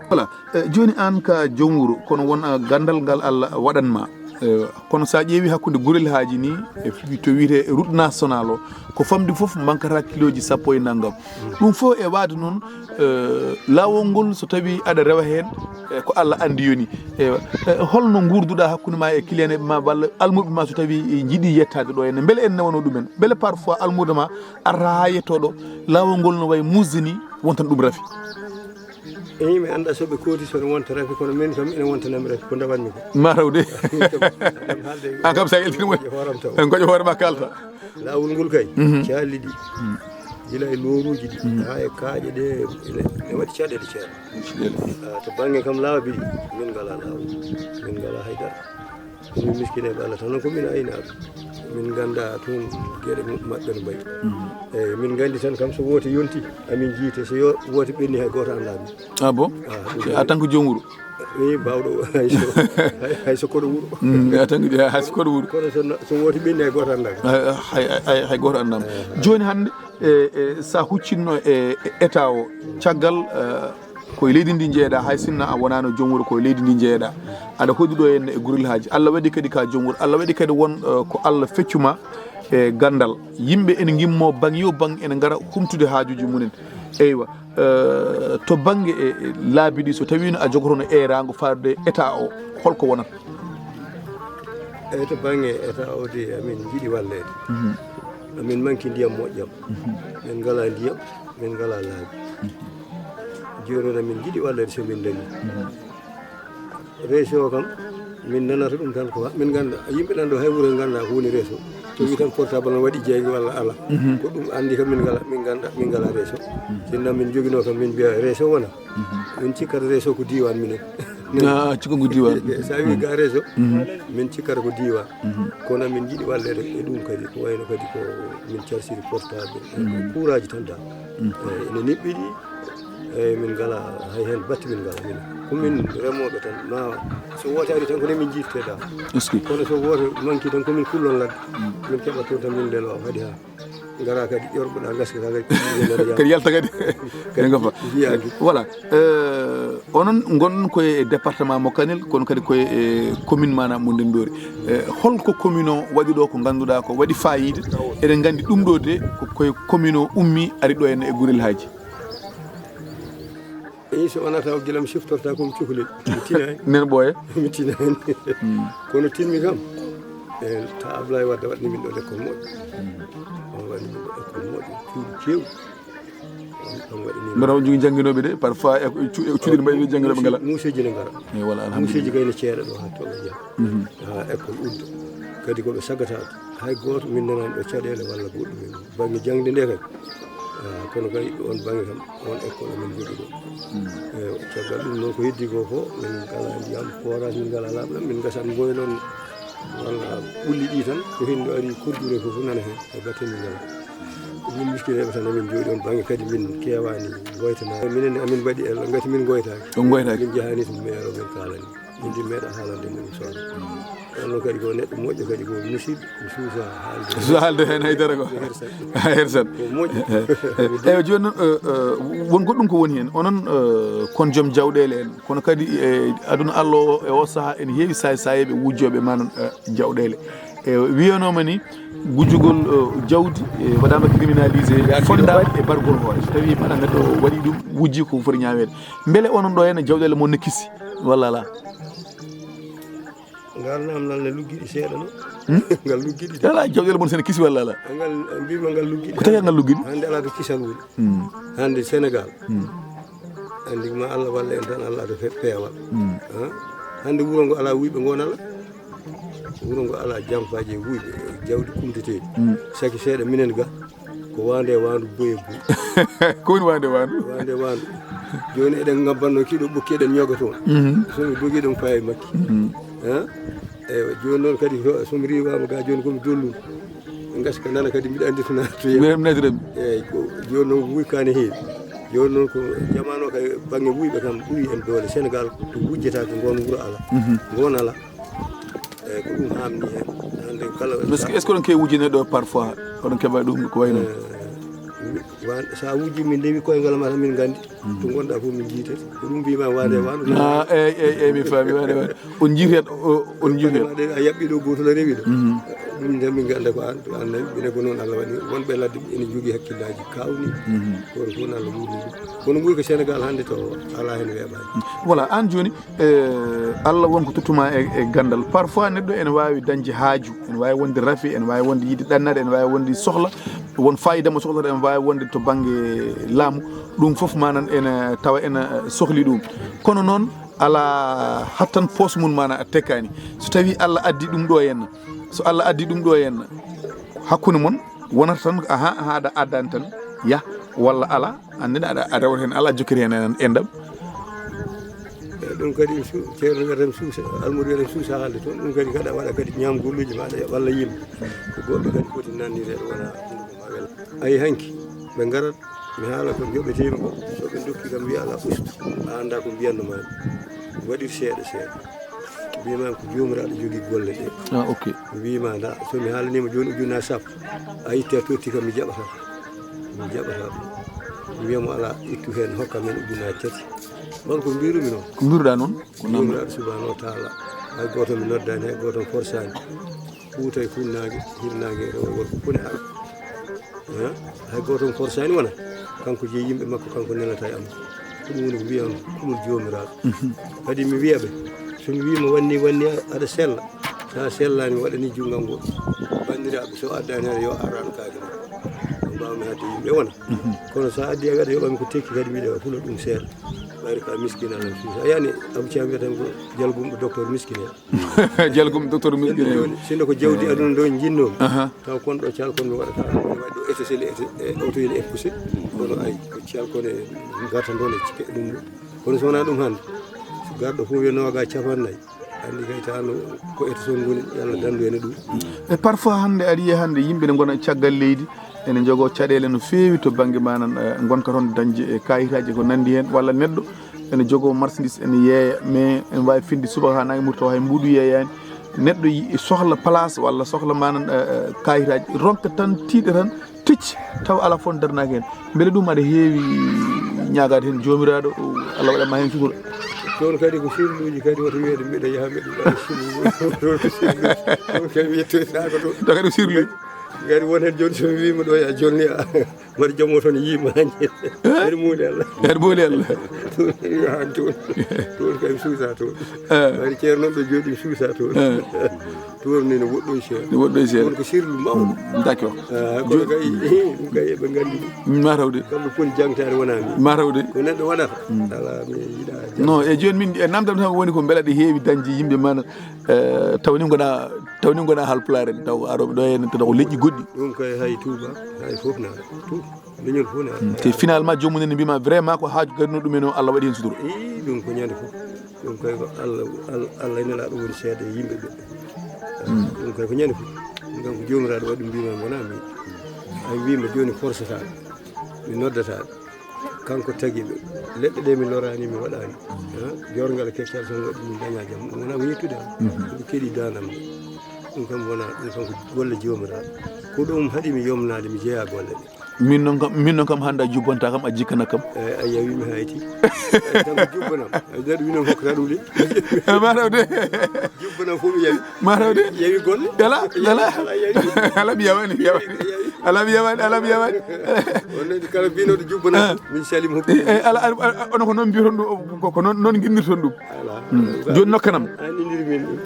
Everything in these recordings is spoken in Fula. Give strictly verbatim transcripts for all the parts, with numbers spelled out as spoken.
Voilà. Eh, jooni aan ka joom wuro, kono won, ah, ganndal ngal Allah waɗan ma. Eh, kono so a ƴeewi hakkunde gurel haaji ni, e fi-, to wiyetee route nationale o, ko famɗi fof mankata kilooji sappo e nanngam. Ɗum fof e waade noon, eh, laawol ngol so tawi aɗa rewa heen, eh, ko Allah anndi yoni. Eywa. Eh, holno nguurduɗaa hakkunde ma e client ma walla almuɓe ma so tawi njiɗi yettaade ɗo henne? Mbele en newano ɗumen? Mbele parfois almuudo ma arata haa yetto ɗo, laawol ngol no wayi musde ni, wontan ɗum rafi? Eyi, mi anndaa so ɓe kooti, so no wonta rafi, kono min kam ina wontanami rafi, ko ndawatmi ko. Mataw de. Min kam, ɗum haalde an kam sa yaltini mo, e hooram taw. En goƴo hoore ma kalta. Laawol ngol kay, mhm, caali ɗi. Mhm. Gila e looruuji ɗi, mhm, haa e kaaƴe ɗe, ene, ene waɗi caɗeele ceerno. Caɗeele. Ah, to bannge kam laabi ɗi, min ngalaa laawol. Min ngalaa hay dara. Ko min miskineeɓe Allah tan, ko min aynaaɓe. Min nganndaa toon geɗe mu-, maɓɓe no mbayi. Mhm. Eyi, min nganndi tan kam so woote yonti, amin njiite. So yo-, woote ɓenni, hay gooto anndaa min. Ah bon? Ah, ɗum en tant que joom wuro? Eyi, baawɗo, hay so, hay, hay so koɗo wuro. Mm, en tant que, hay so koɗo wuro. Kono so no, so woote ɓenni, hay gooto anndaa min. Hay, hay, hay, hay gooto anndaa min. Eh, jooni hannde, e, e, so a huccinno e, e état o, caggal, eh, ko e leydi ndi njeeɗa, hay sinno a wonaano joom wuro, ko e leydi ndi njeeɗa. Aɗa hoɗi ɗo henne e gurel haaji. Allah waɗi kadi ka joom wuro. Allah waɗi kadi won, eh, ko Allah feccu ma e ganndal. Yimɓe ene ngimmo baŋ yo baŋ ene ngara humtude haajuuji mumen. Eywa, eh, to bannge e, e laabi ɗi, so tawiino a jogotono eeraango faadude état o, holko wonata? Eyi, to bannge état o de, amin njiɗi walleede. Mhm. Amin manki ndiyam moƴƴam. Mhm. Min ngalaa ndiyam, min ngalaa laabi. Mhm. Jooni noon, amin njiɗi walleede so min ndañi. Mhm. Réseau o kam, min nanata ɗum tan ko ha-, min ngannda, yimɓe nan ɗo hay wuro ngannda ko woni réseau. To wi tan portable no waɗi jeeyge walla ala. Mhm. Ko ɗum anndi kam min ngala, min ngannda, min ngala réseau. Mhm. Sinno min joginoo kam min mbiya réseau wona. Mhm. Min cikkata réseau ko diiwaan minen. Ah, cikku ngu diiwaan. Sa wi ga réseau, mhm, min cikkata ko diiwaan. Mhm. Kono min njiɗi walleede e ɗum kadi, ko wayno kadi ko min carsiri portable, mhm, ko kuuraaji tan da. Mhm. Eyi, ene niɓɓiɗi, eyi, min ngala hay heen batte min ngala min. Ko min remooɓe tan, ma so woote ari tan ko ne min jiittete da. Est-ce que? Kono so woote manki tan ko min kullon ladde. Mhm. Min keɓa toon tan min lelo kadi ha. Ngara kadi ƴorɓoɗa gaska kadi. Kadi yalta kadi. Kadi ngoppa. Voilà. Euh, onon ngonɗon koye département mo Kanel, kono kadi koye, eh, commune mana mo Ndenndori. Eh, holko commune o waɗi ɗo ko ngannduɗaa ko waɗi fayida? Eɗen nganndi ɗum ɗo de ko koye commune o ummi ari ɗo henne e gurel haaji. Eyi, so wonaa taw gila mi siftorta ko mi cukalel. Mi tinaani. Nen ɓooya? Mi tinaani. Mm. Kono tinmi kam. E ta Ablaye Wadde waɗni min ɗo lekkol moƴƴo. Mm. On waɗni min ɗo lekkol moƴƴo. Cuuɗi keewɗi. On, on waɗi min. Mbaɗa on jogii jannginooɓe de, parfois e cu-, e cuuɗi mbaɗi jannginooɓe ngala. Muuseeji ne ngara. Eyi, wala, alhamdulillah. Muuseeji kay ne ceeɗa ɗo haa toɓa jam. Mhm. Haa école udda. Kadi ko ɓe saggata. Hay gooto min nanaani ɗo caɗeele walla goɗɗum en. Bannge jaŋde nde kay. Ah, kono kay on bannge kam, on école min njogi ɗo. Mm. Eh, caggal ɗum noon ko heddi ko fof, min ngalaa ndiyam, forage min ngalaa laaɓɗam, min ngasat mboy noon walla ɓulli ɗi tan, ko hendu ari koddure fof nana heen, e batte min ngalaa. Min miskineeɓe tan emin njooɗi on bannge kadi min keewaani ngoytanaade. Minen ne amin mbaɗi ello, ngati min ngoytaaki. On ngoytaaki? Min njahaani to maire o min kaalani. Min de meeɗa haalande mo ɗum soɓe. Kono kadi ko neɗɗo moƴƴo kadi ko musidɗo, mi suusa haalde. Suusa haalde heen haydara ko. Ko hersat. Hersat. Ko moƴƴo. Eywa, jooni noon, eh, eh, won goɗɗum ko woni heen. Onon, eh, kon joom jawɗeele en. Kono kadi e aduna Allah o, e o sahaa ene heewi saay-, saayeeɓe wujjooɓe ma noon, eh, jawɗeele. E wiyanooma ni gujjugol, eh, jawdi, eh, waɗaama criminalisé, fondaama e bargol hoore. So tawii maɗa neɗɗo waɗi ɗum, wujji ko foti ñaaweede. Mbele onon ɗo heen jawɗeele mon ne kisi? Walla alaa? Ngal namdal ne luggiɗi seeɗa no. Hmm? Ngal luggiɗi de. Alaa, jawɗeele mon sene kisi walla alaa? Ngal, mbima ngal luggiɗi. Ko tawi ngal luggiɗi? Hannde alaa to kisal woni. Hmm. Hannde Sénégal. Hmm. Anndi ma Allah walla en tan, Allah to fe-, peewal. Hmm. Ha? Hannde wuro ngo alaa wuyɓe ngo nala. Wuro ngo alaa jampaaji e wuyɓe, jawdi kumteteeɗi. Hmm. Saki seeɗa minen ga. Ko waande waandu boye buy. Ko woni waande waandu? Waande waandu. Jooni eɗen ngabbanno kiɗo ɓokki eɗen ñoga toon. Mhm. So mi dogi ɗum faye makki. Mhm. Ha? Eywa, jooni noon kadi so, so mi riiwaama ga jooni ko mi dollu. Ngaska nana kadi mbiɗa anndi to na-, to yeeɓi. Mbiɗa anndi to yeeɓi. Eyyi, ko jooni noon wuy kaane heewi. Jooni noon ko jamaanu o kay bannge wuyɓe kam ɓuri en doole. Sénégal to wujjetaake ngoon wuro alaa. Mhm. Ngoon alaa. Eyyi, ko ɗum haamni heen. Hannde kala. Est-ce que, est-ce que oɗon keewi wujjinde ɗo parfois? Oɗon keɓa ɗum ko wayno? Eh, mi-, Wan, so a wujji min ndewi koyngal ma tan min nganndi. To ngonɗa fof min njiitete. Ko ɗum mbima wande wano. Ah, eyyi, eyyi, eyyi, mi faami, wande, wande. On njiitet, o-, on njiitet. Wande a yaɓɓi ɗo gootol a rewi ɗo. Ɗum nde min ngannda ko an, ko an nawi, minen ko noon Allah waɗi. Wonɓe ladde ene njogii hakkillaaji kaawni. Kono fof no Allah wuurni ɗum. Kono nguy ko Sénégal hannde to ala heen weeɓaani. Voilà, aan jooni, eh, Allah won ko tottuma e, e ganndal. Parfois neɗɗo ene waawi dañde haaju, ene waawi wonde rafi, ene waawi wonde yiɗde ɗannade, ene waawi wonde sohla, won fayida mo sohlata, ene waawi wonde to bannge laamu. Ɗum fof manan ene tawa ene, eh, sohli ɗum. Kono noon, alaa hattan poos mum mana a tekkaani. So tawii Allah addi ɗum ɗo henna, so Allah addi ɗum ɗo henna, hakkunde mon wonata tan, aha, aha, aɗa addani tan, yah, walla alaa, anndene aɗa, a rewata heen, alaa jokkiri heen en, enɗam. Eyi, ɗum kadi su-, ceerno wiyata mi suusa, almuudo wiyata mi suusa haalde toon, ɗum kadi kaɗa waɗa kadi ñaamgolluuji maaɗa e walla yimɓe. Ko goɗɗo kadi foti nannireede wona hunduko ma wela. Ayi hanki, ɓe ngarat, mi haala ko joɓeteemi ko, so ɓe ndokki kam wiya alaa ustu, a anndaa ko mbiyanno maami. Waɗir seeɗa seeɗa. Mbiyamaami ko joomiraaɗo jogii golle ɗe. Ah, ok. Mi wiima nda, so mi haalaniima jooni ujunnaji sappo, a itti a totti kam mi jaɓata. Mi jaɓata ɗum. Mi wiya mo alaa, ittu heen hokka men ujunnaji tati. Won ko mbirumi noon. Ko mbiruɗaa noon? Ko noon. Joomiraaɗo subhanahu wa taala. Hay gooto mi noddaani, hay gooto mi forsaani. Fuuta e funnaange, hirnaange e rewo e worgo fuu ne ara. Eh? Hay gooto mi forsaani wona. Kanko jeyi yimɓe makko, kanko nelata e am. Ko ɗum woni ko mbiyan kulol joomiraaɗo. Kadi mi wiya ɓe, so mi wiima wanni, wanni aɗa sella. Sa sellaani mi waɗani junngal ngol. Banndiraaɓe so addaani hara yo arano kaake ma. Ko mbaawmi hadde yimɓe wona. Kono sa addi a wiya aɗa yoɓami ko tekki kadi mbiɗa fula ɗum seeɗa. Ɓayri ka miskina lan suusa. A yani Abou Thiam wiyata ko jalgumɗo docteur miskina. Jalgum docteur Miskine. Jooni, sinno ko jawdi aduna ɗo jinnoomi, aha, taw kon ɗo cal kon mi waɗata, mi waɗi ɗo étincelle, éti-, e, auto ene époussé. Kono ay, ko cal kon e gata ɗon e cike ɗum ɗo. Kono so wonaa ɗum hannde, so garɗo fof wiya nooga capannay, anndi kay taano ko éto son ngoni, Yalla danndu ene ɗum. E parfois hannde aɗa yiya hannde yimɓe ne ngona caggal leydi, ene njogoo caɗeele no feewi to bannge manan, eh, ngonka toon dañde e kayitaaji ko nanndi heen, walla neɗɗo ene jogoo marchandise ene yeeya, mais ene waawi finde subaka haa naange muta taw hay mbuuɗu yeeyaani. Neɗɗo yi-, sohla place walla sohla manan, eh, eh, kayitaaji, ronka tan tiiɗa tan, ticc, taw alaa fof darnaaki heen. Mbele ɗum aɗa heewi ñaagaade heen Joomiraaɗo, o, Allah waɗa ma heen sutura? Toon kadi ko sirluuji kadi woto wiyeede mbiɗa yaha mbiɗa waɗa sirlu. Toon ko sirluuji. Toon kadi mi yettoytaako toon. Ɗo kadi ko sirluuji. Kadi won heen jooni so mi wiima ɗo ya jolni a. Mbaɗa jom o toon yiimaani. Mbeɗa muuli Allah. Mbeɗa muuli Allah. Toon mi yahan toon. Toon kay mi suusa toon. Eh. Mbaɗa ceerno noon ɗo jooɗi mi suusa toon. Eh. Toon ni no woɗɗoy seeɗa. No woɗɗoy seeɗa. Toon ko sirlu mawɗo. Mm, d'accord. Ah, kono kay, ɗum kay eɓe nganndi ɗum. Mataw de. Kamɓe poni jangtaade wonaa min. Mataw de. Ko neɗɗo waɗata. Mm. Alaa, mi yiɗa jangde. Non, e jooni min, e namdam tan woni ko mbela ɗe heewi dañde yimɓe mana, eh, taw ni ngona, taw ni ngona Haalpulaar en, taw arooɓe ɗo heen, taw ko leƴƴi goɗɗi. Ɗum kay hay Touba, hay fof na, Touba. Leñol fof ne. Mm. Te finalement, joomum en ne mbima vraiment ko haaju garino ɗum en o, Allah waɗi heen sutura. Ii, ɗum ko ñande fof. Ɗum kay ko Allah, Allah, Allah e Nelaaɗo woni seeɗa e yimɓe ɓe. Mm. Ɗum kay ko ñande fof. Ɗum kam ko Joomiraaɗo waɗi ɗum mbima wona min. Ay mbima jooni forcetaɗo. Mi noddataɗo. Kanko tagi ɓe. Leɗɗe ɗe mi loraani, mi waɗaani. Ha? Jorngal e keccal tan waɗi min daña jam. Wona ko yettude am. Mhm. Ɗum keɗi danam. Ɗum kam wona, ɗum kam ko golle Joomiraaɗo. Ko ɗum haɗi mi yomnaade, mi jeya golle ɗe. Min noon kam, min noon kam hannde a jubbanta kam, a jikkana kam. Eyi, a yawi mi hayti. Ay, tan ko jubbanam. Ay, daɗi mi noon hokkata ɗum de. Eh, mataw de. Jubbanam fof mi yawi. Mataw de. Yawi golle. Ala, ala. Ala, yawi. Ala mi yawani, yawani. Ala mi yawani, ala mi yawani. On nani kala mbinoɗo jubbanam. Ah. Min salim hokki. Eh, eh, ala, ala, ala, ono ko noon mbiyoton ɗum, ko, ko noon, noon nginnirton ɗum. Ala. Hmm. Jooni nokkanam. An indiri min ɗum.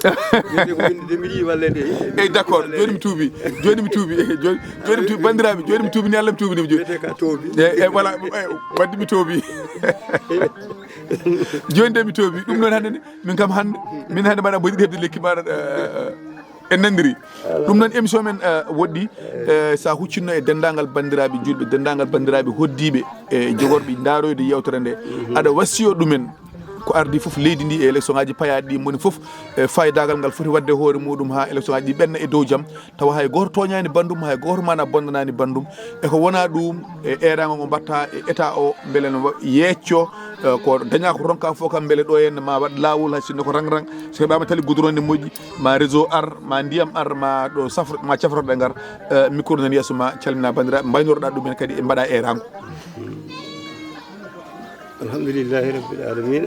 Jooni ko min de mi yiɗi wallede. Eyi, d'accord. Jooni mi tuubi. Jooni mi tuubi. Jooni, jooni mi tuubi. Banndiraaɓe, jooni mi tuubi. Ni Allah mi tuubi ni jooni. Wiyete ka toobi. Eyi, eyi, voilà. Eyi, wadde mi toobi. Jooni de mi toobi. Ɗum noon hannde ni, min kam hannde, min hannde mbaɗa mboɗi hedde lekki mbaɗa, eh, en nanndiri. Ɗum noon émission men, eh, woɗɗi, eh, sa huccinno e denndaangal banndiraaɓe juulɓe, denndaangal banndiraaɓe hoɗdiiɓe e jogorɓe ndaaroyde yeewtere nde. Mhm. Aɗa wasiyo ɗumen ko ardi fof leydi ndi e élection ngaji payaaɗi ɗi moni fof, e faydagal ngal foti waɗde hoore muɗum haa élection ngaji ɗi ɓenna e dow jam, tawa hay gooto tooñaani banndum, hay gooto mana bonnanaani banndum. E ko wona ɗum, e eeraango ngo mbatta e état o, mbele no wa-, yeecco, Eh, ko dañaa ko ronkaa fof kam, mbele ɗo henne ma waɗ laawol, hay sinno ko rang-rang, so heɓaama tali goudron ne moƴƴi, ma réseau ar, ma ndiyam ar, ma ɗo safro-, ma cafroɗe ngar, eh, micro nan yeeso ma, calmina banndiraaɓe, mbaynorɗa ɗumen kadi e mbaɗa erango. الحمد لله رب العالمين.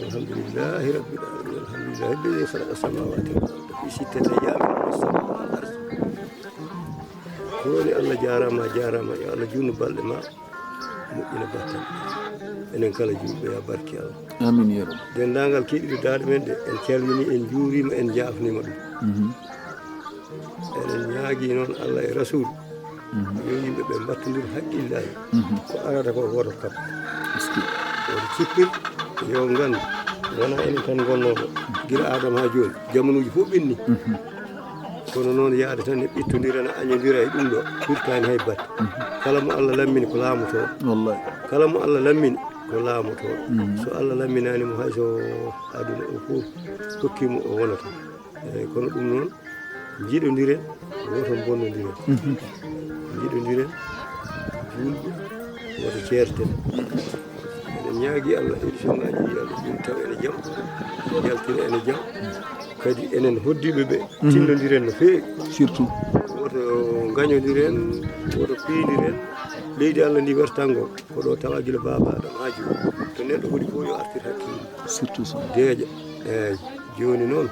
الحمد لله رب العالمين. الحمد لله الذي خلق السماوات والأرض في ستة أيام ثم استوى على العرش. Ko woni Allah jaaraama, a jaaraama, yo Allah juutnu balɗe ma, moƴƴina battal. Enen kala juulɓe, ya barke Allah. Amin ya rabbi. Denndaangal keɗiiɗo daaɗe men ɗe, en calminii, en njuuriima, en njaafniima ɗum. Eɗen ñaagii noon Allah e Rasuul, yo yimɓe ɓe mbattondir haqqillaaji. Ko arata ko woto kap. Woto cippir, yo nganndu, wonaa enen tan ngonnoo ɗo. Gila Aadama haa jooni, jamanuuji fof ɓenni. Kono noon yaade tan ne ɓittondirana, añondira e ɗum ɗo, firtaani hay batte. Kala mo Allah lammini ko laamotooɗo. Wallahi. Kala mo Allah lammini ko laamotooɗo. So Allah lamminaani mo, hay so aduna o fof hokkii mo, o wonata. Eeyi, kono ɗum noon, njiɗondiren, woto mbonnondiren. Njiɗondiren, juulɓe, woto ceerten. Eɗen ñaagii Allah, édition ngaji ɗi, Allah ƴeew taw ene jam, yaltina ene jam. Kadi enen hoɗdiiɓe ɓe, tinnondiren no feewi. Surtout. Woto ngañondiren, woto piindiren. Leydi Allah ndi wertangoo, ko ɗo tawa gila baaba Adama haa jooni. To neɗɗo hoɗi fof yo artir hakkille. Surtout ça. Deeƴa. Eeyi, jooni noon,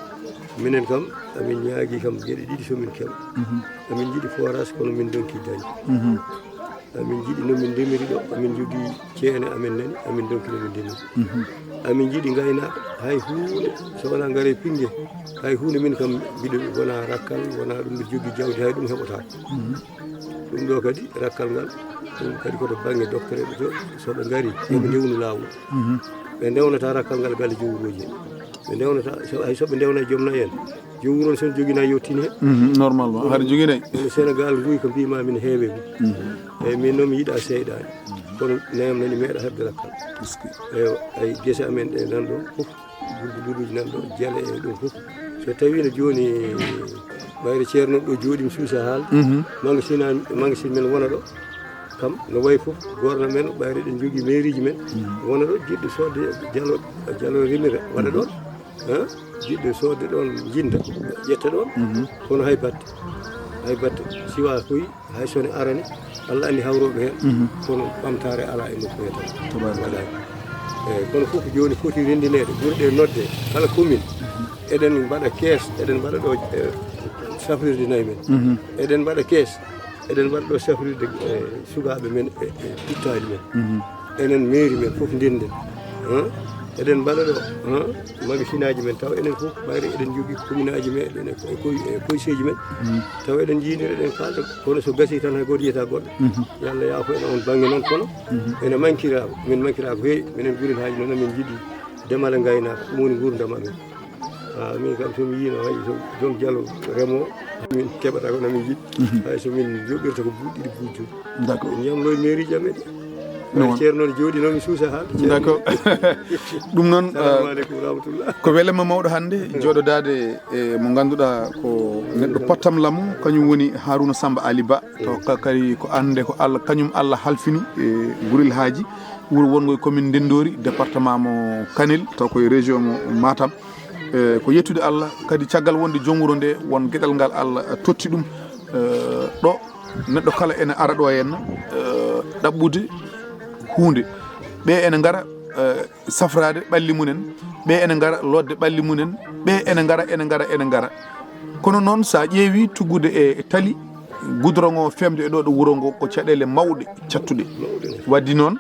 minen kam, amin ñaagii kam geɗe ɗiɗi so min keɓa. Amin njiɗi forage, kono min ndonki dañde. Amin njiɗi no min ndemiri ɗo, amin njogii ceene amen nani, amin ndonki no min ndemiri. Amin njiɗi ngaynaaka, hay huunde, so wonaa ngare pinnge, hay huunde min kam mbiɗo wonaa rakkal, wonaa ɗum mbiɗo jogii jawdi, hay ɗum heɓotaako. Ɗum ɗo kadi, rakkal ngal, ɗum kadi ko to bannge doktoreeɓe to, so ɓe ngarii, yo ɓe ndewnu laawol. Ɓe ndewnata rakkal ngal galle jowruuji en. Ɓe ndewnata, so, hay so ɓe ndewna e joom nayi en, joom wuro on so ne jogii nayi yo tin heen. Normalement, hara jogii nayi. Kono Sénégal nguy ko mbiimaa min heewii ɗum. Eeyi, min noon mi yiɗaa seyɗaani. Kono nayam nani meeɗa heɓde rakkal. Eeyi, ay gese amen ɗe nan ɗo fof, burdu buduuji nan ɗo, jale e ɗum fof. So tawii no jooni ɓayre ceerno ɗo jooɗi mi suusa haalde. Magasin am, magasin men wona ɗo. Kam no wayi fof, gorna men, ɓayre eɗen njogii mairie ji men. Wona ɗo jiɗɗo soodde jalo, jalo remira, waɗa ɗoon. Jiɗɗo soodde ɗoon, jinnda, ƴetta ɗoon. Kono hay batte, hay batte, siwaa koy, hay so ne arani, Allah anndi hawrooɓe heen, kono ɓamtaare alaa e nokku hee tan. Waɗaani. Eeyi, kono fof ko jooni foti renndineede, gure ɗe noddee, kala commune, eɗen mbaɗa kees, eɗen mbaɗa ɗo, eh, safrirde nayi men. Eɗen mbaɗa kees, eɗen mbaɗa ɗo safrirde, eh, sukaaɓe men e, e pittaali men. Enen mairie men fof ndennden. Eɗen mbaɗa ɗo magasinaaji men, tawa enen fof ɓayre eɗen njogii commune aji meɗen e koy, e koyseeji men. Tawa eɗen njiynira, eɗen kaalda, kono so gasii tan hay gooto yiyata goɗɗo. Yo Allah yaafo en oon bannge noon, kono ene mankira, min mankira ko heewi. Minen Gurel Haaji noon, emin njiɗi demal e ngaynaaka, ɗum woni nguurndam amen. Ah, min kam, so mi yiino hay so joom jalo remo, min keɓata ko na min njiɗi. Hay so min joɓirta ko buuɗi ɗiɗi, buuɗi joyi. D'accord. Min ñamlo e mairie ji amen ɗi. Ceerno noon jooɗi noon, mi suusa haalde. D'accord. Ɗum noon, salamu aleykum wa rahmatullah. Ko welema mawɗo hannde jooɗodaade e mo ngannduɗaa ko neɗɗo pottam lamu, kañum woni Harouna Samba Ali Ba. To ka-, kadi ko annde ko Allah, kañum Allah halfini e Gurel Haaji, wuro wonngo e commune Ndenndori, département mo Kanel, taw koye région mo Matam. E, ko yettude Allah kadi, caggal wonde joom wuro nde won geɗal ngal Allah totti ɗum, e, ɗo neɗɗo kala ene ara ɗo henna, e, ɗaɓɓude huunde. Ɓe ene ngara, e, safraade ɓalli mumen, ɓe ene ngara lootde ɓalli mumen, ɓe ene ngara, ene ngara, ene ngara. Kono noon, so a ƴeewi tuggude e tali, goudron o femde e ɗo ɗo wuro ngo, ko caɗeele mawɗe cattuɗe. Waddi noon,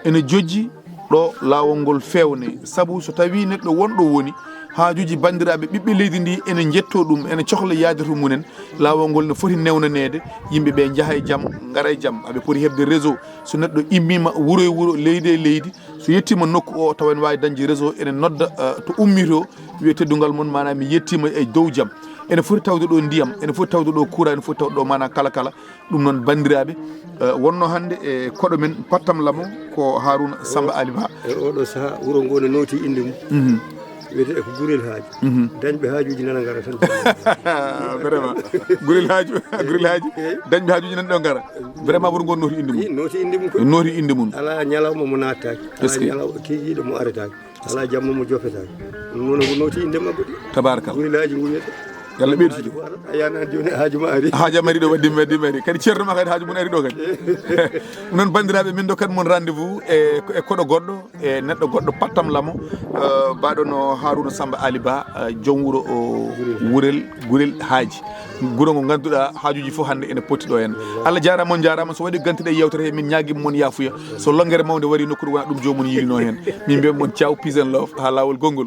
ene jojji ɗo laawol ngol feewne, sabu so tawii neɗɗo wonɗo woni, haajuuji banndiraaɓe ɓiɓɓe leydi ndi ene njettoo ɗum, ene cohla yaade to mumen, laawol ngol ne foti newnaneede, yimɓe ɓe njaha e jam, ngara e jam, aɓe poti heɓde réseau. So neɗɗo immiima wuro e wuro, leydi e leydi, so yettiima nokku o, tawa ene waawi dañde réseau, ene nodda, eh, to ummitoo, wiya teddungal mon, maanaam mi yettiima e dow jam. Ene foti tawde ɗo ndiyam, ene foti tawde ɗo courant, ene foti tawde ɗo maanaam kala kala. Ɗum noon, banndiraaɓe, eh, wonnoo hannde e koɗo men pottam lamu ko Harouna Samba Ali Ba. E oɗo sahaa, wuro ngo ne nooti innde mum. Mhm. Wiyetee ko Gurel Haaji. Dañɓe haajuuji nana ngara tan. Vraiment. Gurel Haaju, Gurel Haaji. Dañɓe haajuuji nana ɗo ngara. Vraiment, woto ngon nooti innde mum. Nooti innde mum ko. Nooti innde mum. Alaa ñalawma mo naattaaki. Alaa ñalawma kiikiiɗe mo aretaaki. Alaa jamma mo jofetaaki. Ɗum noon ko nooti innde mabɓe de. Tabarakalla. Gurel Haaji ngu wiyetee. Yalla ɓeydu sijo. A yana jooni haaju ma ari. Haaju ma ari ɗo, waddi mi, waddi mi ari. Kadi ceerno ma kadi haaju mum ari ɗo kadi. Ɗum noon, banndiraaɓe, min ndokkat mon rendez-vous e, e koɗo goɗɗo, e neɗɗo goɗɗo pattam lamo, eh, baɗono Haruna Samba Ali Ba, eh, joom wuro o Wurel, Gurel Haaji. Guro ngo ngannduɗaa haajuuji fof hannde ene poti ɗo heen. Allah jaaraama, on njaaraama. So waɗi gantuɗe yewtere he, min ñaagii mon yaafuya. So longere mawnde warii nokkuure wona ɗum joomum yiilino heen. Min mbiyan mon ciao, peace and love, haa laawol gonngol.